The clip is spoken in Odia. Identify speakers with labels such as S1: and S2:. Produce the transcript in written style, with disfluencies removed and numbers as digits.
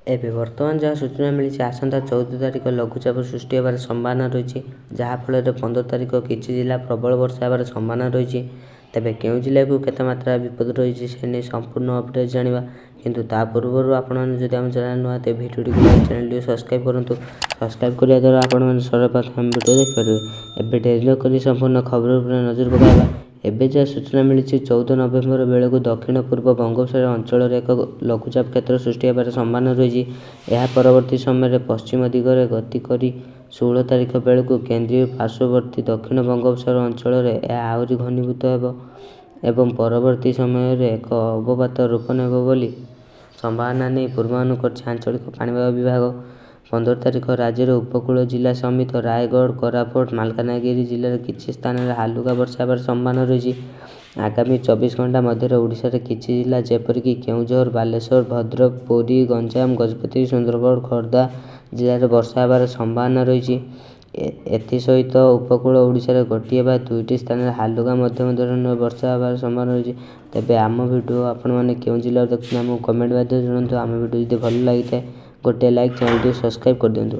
S1: ଏବେ ବର୍ତ୍ତମାନ ଯାହା ସୂଚନା ମିଳିଛି, ଆସନ୍ତା 14 ତାରିଖ ଲଘୁଚାପ ସୃଷ୍ଟି ହେବାର ସମ୍ଭାବନା ରହିଛି, ଯାହାଫଳରେ 15 ତାରିଖ କିଛି ଜିଲ୍ଲା ପ୍ରବଳ ବର୍ଷା ହେବାର ସମ୍ଭାବନା ରହିଛି। ତେବେ କେଉଁ ଜିଲ୍ଲାକୁ କେତେ ମାତ୍ରାରେ ବିପଦ ରହିଛି ସେ ନେଇ ସମ୍ପୂର୍ଣ୍ଣ ଅପଡ଼େଟ୍ ଜାଣିବା, କିନ୍ତୁ ତା ପୂର୍ବରୁ ଆପଣମାନେ ଯଦି ଆମ ଚ୍ୟାନେଲ୍ ନୂଆ ତେବେ ଭିଡ଼ିଓଟିକୁ ଲାଇକ୍, ଚ୍ୟାନେଲଟିକୁ ସବସ୍କ୍ରାଇବ୍ କରନ୍ତୁ। ସବସ୍କ୍ରାଇବ୍ କରିବା ଦ୍ୱାରା ଆପଣମାନେ ସର୍ବପ୍ରଥମେ ଭିଡ଼ିଓ ଦେଖିପାରିବେ। ଏବେ ଡେରି ନକରି ସମ୍ପୂର୍ଣ୍ଣ ଖବର ଉପରେ ନଜର ପକାଇବା। ଏବେ ଯାହା ସୂଚନା ମିଳିଛି, 14 ନଭେମ୍ବର ବେଳକୁ ଦକ୍ଷିଣ ପୂର୍ବ ବଙ୍ଗୋପସାଗର ଅଞ୍ଚଳରେ ଏକ ଲଘୁଚାପ କ୍ଷେତ୍ର ସୃଷ୍ଟି ହେବାର ସମ୍ଭାବନା ରହିଛି। ଏହା ପରବର୍ତ୍ତୀ ସମୟରେ ପଶ୍ଚିମ ଦିଗରେ ଗତି କରି 16 ତାରିଖ ବେଳକୁ କେନ୍ଦ୍ରୀୟ ପାର୍ଶ୍ୱବର୍ତ୍ତୀ ଦକ୍ଷିଣ ବଙ୍ଗୋପସାଗର ଅଞ୍ଚଳରେ ଏହା ଆହୁରି ଘନୀଭୂତ ହେବ ଏବଂ ପରବର୍ତ୍ତୀ ସମୟରେ ଏକ ଅବପାତ ରୂପ ନେବ ବୋଲି ସମ୍ଭାବନା ନେଇ ପୂର୍ବାନୁମାନ କରିଛି ଆଞ୍ଚଳିକ ପାଣିପାଗ ବିଭାଗ। 15 ତାରିଖ ରାଜ୍ୟର ଉପକୂଳ ଜିଲ୍ଲା ସମେତ ରାୟଗଡ଼ା, କୋରାପୁଟ, ମାଲକାନଗିରି ଜିଲ୍ଲାର କିଛି ସ୍ଥାନରେ ହାଲୁକା ବର୍ଷା ହେବାର ସମ୍ଭାବନା ରହିଛି। ଆଗାମୀ 24 ଘଣ୍ଟା ମଧ୍ୟରେ ଓଡ଼ିଶାର କିଛି ଜିଲ୍ଲା ଯେପରିକି କେନ୍ଦୁଝର, ବାଲେଶ୍ୱର, ଭଦ୍ରକ, ପୁରୀ, ଗଞ୍ଜାମ, ଗଜପତି, ସୁନ୍ଦରଗଡ଼, ଖୋର୍ଦ୍ଧା ଜିଲ୍ଲାରେ ବର୍ଷା ହେବାର ସମ୍ଭାବନା ରହିଛି। ଏଥିସହିତ ଉପକୂଳ ଓଡ଼ିଶାର ଗୋଟିଏ ବା ଦୁଇଟି ସ୍ଥାନରେ ହାଲୁକା ମଧ୍ୟମ ଧରଣର ବର୍ଷା ହେବାର ସମ୍ଭାବନା ରହିଛି। ତେବେ ଆମ ଭିଡ଼ିଓ ଆପଣମାନେ କେଉଁ ଜିଲ୍ଲାରୁ ଦେଖୁଛନ୍ତି ଆମକୁ କମେଣ୍ଟ ମାଧ୍ୟମରେ ଜଣାନ୍ତୁ। ଆମ ଭିଡ଼ିଓ ଯଦି ଭଲ ଲାଗିଥାଏ ଗୋଟିଏ ଲାଇକ୍, ଚ୍ୟାନେଲଟିକୁ ସବସ୍କ୍ରାଇବ୍ କରିଦିଅନ୍ତୁ।